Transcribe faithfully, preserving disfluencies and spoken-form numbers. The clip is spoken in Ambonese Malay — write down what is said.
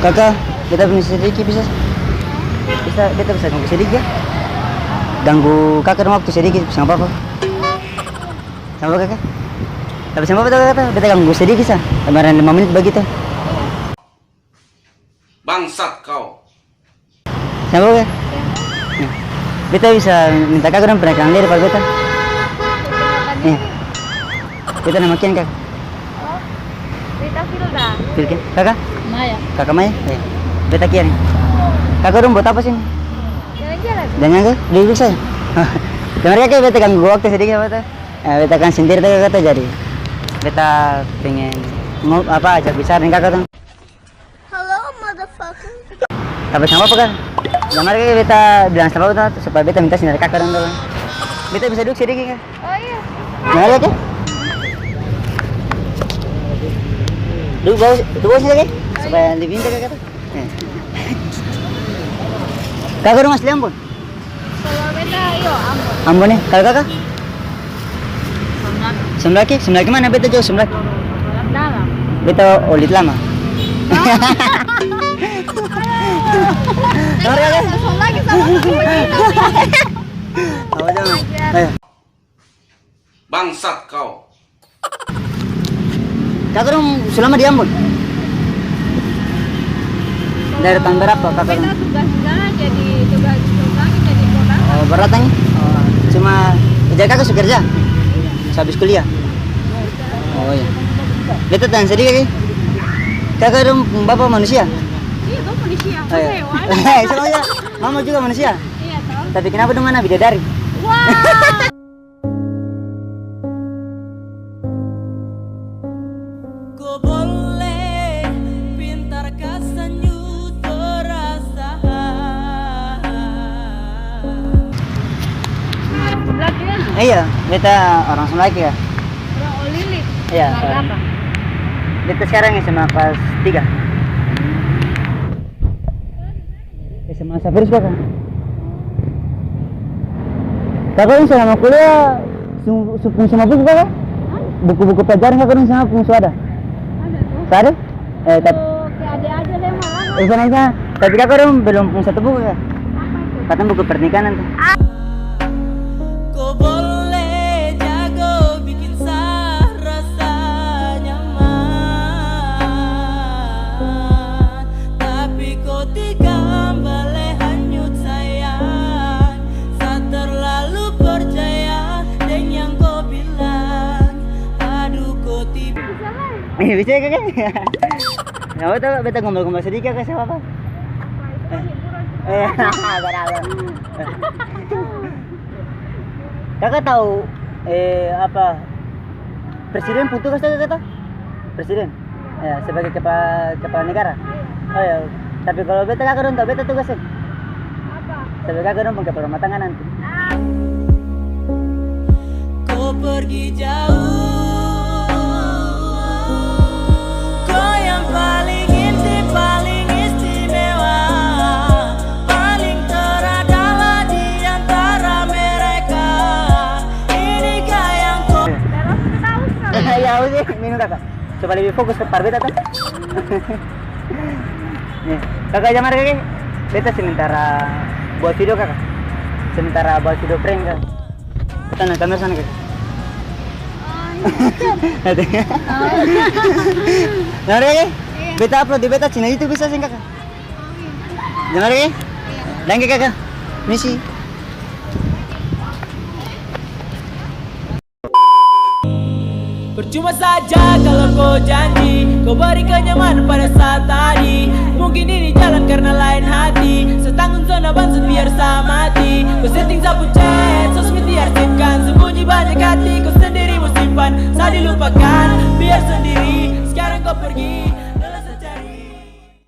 Kaka, beta pung sadiki bisa? Bisa, beta bisa ganggu sadiki ka? Ganggu kaka dong waktu sadiki, seng apa-apa. Seng apa, kaka? Tapi seng apa-apa, kaka, beta ganggu sadiki sa. Lebaran lima menit bagitu. Bangsat kau. Seng apa, kaka? Beta bisa minta kaka dong perkenalkan diri par beta? Iya. Beta nama Kian, kaka. Oh, Rita Filda. Filda. Kaka? Maya. Kaka Maya? Iya. Beta Kian. Kaka dong buat apa sini? Jalan-jalan. Jalan-jalan, kaka? Duduk saja. Dengar, kaka, beta ganggu waktu sadiki, apa to? Eh, beta kan sendiri to, kaka to, jadi beta pengen ngo-, apa, ajak bicara deng kaka to. Hello, motherfucker. Tapi seng apa-apa, kaka. Dengar, kaka, beta bilang seng apa-apa to, supaya beta minta sini dari kaka dong dolo. Beta bisa duduk sadiki, kaka? Oh, iya. Dengar, kaka? Duduk bawah, duduk bawah sini, kaka? Supaya lebih indah, kaka to. Eh. Kaka dong asli Ambon? Kalo beta, iyo, Ambon. Ambon e, kalo kaka? Samlaki. Samlaki? Samlaki mana? Beta jauh Samlaki. Dalam. Beta Olit Lama. Hah? Samlaki sama. Ayo. Bangsat kau. Kaka dong su lama di Ambon? Dari tahun berapa kaka dong? Beta tugas juga, jadi tugas, tugas jadi orang. Oh, berdatang? Oh, cuma jadi kaka su kerja? Iya. Su habis kuliah? Oh, iya. Beta tanya sadiki, kaka dong pung bapa manusia? Iya, bapa manusia. Oh, iya. Masa hewan? Sama aja. Mama juga manusia? Iya, toh. Tapi kenapa dong ana bidadari? Wah. Ko boleh pintar ka sanyu torasa. Samlaki, ya? Iya, beta orang Samlaki, ya. Orang Olilik. Iya. Kelas berapa? Beta sekarang S M A kelas tiga. S M A Safir su kaka. Kaka dong selama kuliah su, su pung semua buku kaka? Hah? Buku-buku pelajaran kaka dong semua pung su ada? Ada tuh. Su ada? Eh, tap-, tuh, kayak ada aja deh, malah. Eh, sana, sana. Tapi kaka dong belum pung satu buku kaka? Apa itu? Katong buku pernikahan tuh. Ah. Ko boleh jago bikin sa rasa nyaman. Tapi ko tikam bale hanyut sayang, sa terlalu percaya deng yang ko bilang. Aduh, ko ti- Eh, bisa ya, kaka? Nggak apa-apa, beta gombal-gombal sadiki, kaka, seng apa-apa. Eh, barang. Kaka tau, eh, apa, presiden pung tugas to, kaka tau? Presiden? Ya, sebagai kepala, kepala negara? Oh, ya. Tapi kalo beta, kaka dong tau beta tugas, e? Apa? Sebagai kaka dong pung kepala rumah tangga nanti. Ah. Ko pergi jauh, ko yang paling inti, paling istimewa. Paling teradalah di antara mereka. Ini ka yang ko- Ya, oke, minum, kaka. Coba lebih fokus ke par beta, to. Nih, kaka, jamar, kaka. Beta sementara buat video, kaka. Sementara buat video prank, kaka. Sana, kamera sana, kaka. Oh, iya. Jamar, kaka. Iya. Beta upload di beta channel YouTube bisa seng, kaka? Dengar, e? Iya. Danke, kaka. Misi. Percuma saja kalau ko janji, ko beri kenyamanan pada saat tadi. Mungkin ini jalan karena lain hati. Sa tanggung zona bangsat biar sa mati. Ko setting sa pung chat, sosmed diarsipkan. Sembunyi banyak hati, ko sendiri mo simpan. Sa dilupakan, biar sendiri. Sekarang ko pergi.